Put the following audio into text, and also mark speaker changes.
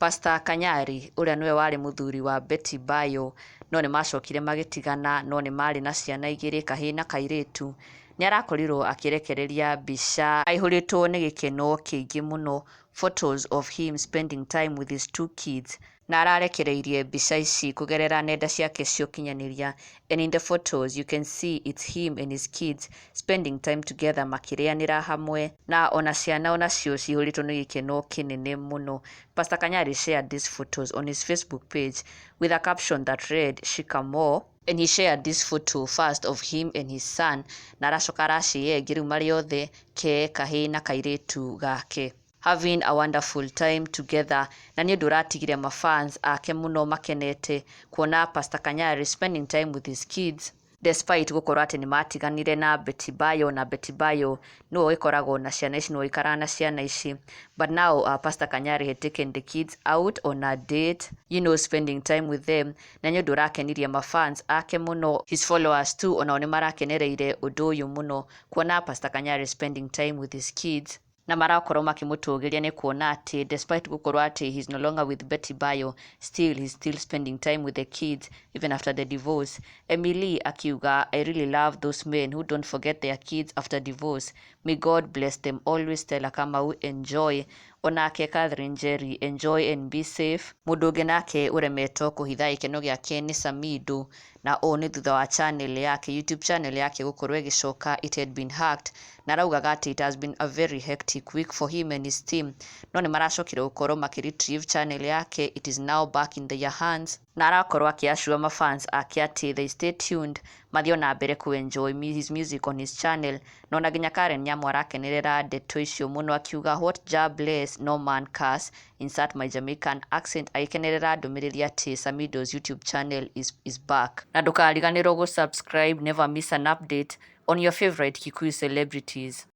Speaker 1: Pastor Kanyari ũrĩa nĩwe warĩ mũthuri wa Betty Bayo, no nĩ macokire magĩtigana, no nĩ marĩ na ciana igĩrĩ, kahĩĩ na kairĩtu, nĩ arakorirwo akĩrekereria mbica aihũrĩtwo nĩ gĩkeno kĩingĩ mũno, photos of him spending time with his two kids, na ararekereirie mbica ici kũgerera nenda ciake cia ũkinyanĩria. And in the photos you can see it's him and his kids spending time together, makĩrĩanĩra hamwe, na ona ciana onacio cihũrĩtwo nĩ gĩkeno kĩnene mũno. Pastor Kanyari shared these photos on his Facebook page with a caption that read "Shikamoo", and he shared this photo first of him and his son, na aracoka arashare ĩngĩ rĩu marĩ othe ke kahĩĩ na kairĩtu gake, having a wonderful time together. Na nĩ ũndũ ũratigire mafans ake mũno makenete kuona Pastor Kanyari spending time with his kids despite gũkorwo atĩ nĩ matiganire na Betty Bayo, na Betty Bayo nĩwe ũgĩkoragwo na ciana ici, nĩwe ũikaraga na ciana ici. But now Pastor Kanyari had taken the kids out on a date, spending time with them, na nĩ ũndũ ũrakenirie mafans ake mũno. His followers too onao nĩ marakenereire ũndũ ũyũ mũno, kuona Pastor Kanyari spending time with his kids, na marakorwo makĩmũtũgĩria nĩ kuona atĩ despite gũkorwo atĩ he's no longer with Betty Bayo, still he's still spending time with the kids even after the divorce. Emily akiuga, "I really love those men who don't forget their kids after divorce. May God bless them always. Stella Kamau, enjoy." Onake Catherine Jerry, "Enjoy and be safe." Mũndũ ũngĩ nake ũremetwo kũhitha gĩkeno gĩake nĩ Samido, na ũũ nĩ thutha wa channel yake, YouTube channel yake, gũkorwo ĩgĩcoka. It had been hacked, na araugaga atĩ it has been a very hectic week for him and his team, no nĩ maracokire gũkorwo makĩ channel yake. It is now back in their hands, na arakorwo akĩassure mafans ake atĩ they stay tuned, mathiĩ ona mbere ku enjoy his music on his channel. Na ona nginya Karen Nyamu arakenerera ndeto icio mũno, akiuga, "What Jah bless, no man curse," insert my Jamaican accent, agĩkenerera ndũmĩrĩri atĩ Samido's YouTube channel is back. Na ndũkariganĩrwo gũ subscribe, never miss an update on your favorite Kikuyu celebrities.